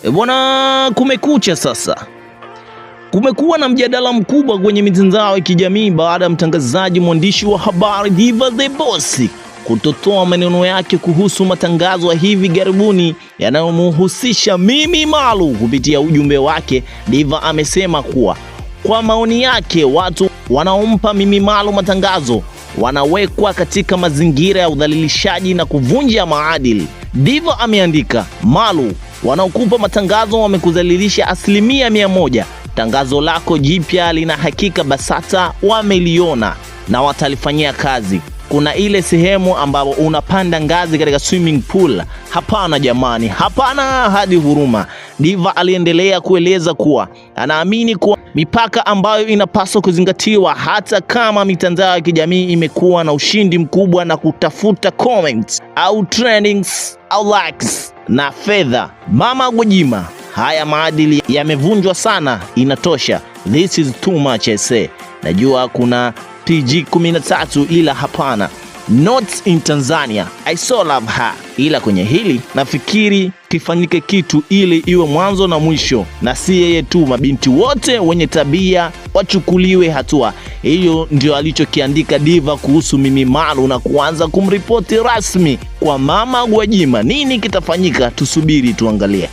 E bwana, kumekucha sasa. Kumekuwa na mjadala mkubwa kwenye mitandao ya kijamii baada ya mtangazaji mwandishi wa habari Diva The Boss kutotoa maneno yake kuhusu matangazo ya hivi karibuni yanayomhusisha Mimi Malu. Kupitia ujumbe wake, Diva amesema kuwa kwa maoni yake, watu wanaompa Mimi Malu matangazo wanawekwa katika mazingira ya udhalilishaji na kuvunja maadili. Diva ameandika, Malu, wanaokupa matangazo wamekudhalilisha 100%. Tangazo lako jipya lina hakika BASATA wameliona na watalifanyia kazi. Kuna ile sehemu ambapo unapanda ngazi katika swimming pool. Hapana jamani, hapana hadi huruma. Diva aliendelea kueleza kuwa anaamini kuwa mipaka ambayo inapaswa kuzingatiwa hata kama mitandao ya kijamii imekuwa na ushindi mkubwa na kutafuta comments au trendings au likes na fedha. Mama Gwajima, haya maadili yamevunjwa sana, inatosha. This is too much, I say. Najua kuna PG 13 ila hapana. Not in Tanzania. I so love her. Ila kwenye hili nafikiri kifanyike kitu ili iwe mwanzo na mwisho, na si yeye tu, mabinti wote wenye tabia wachukuliwe hatua. Hiyo ndio alichokiandika Diva kuhusu Mimi Malu na kuanza kumripoti rasmi kwa Mama Gwajima. Nini kitafanyika? Tusubiri tuangalie.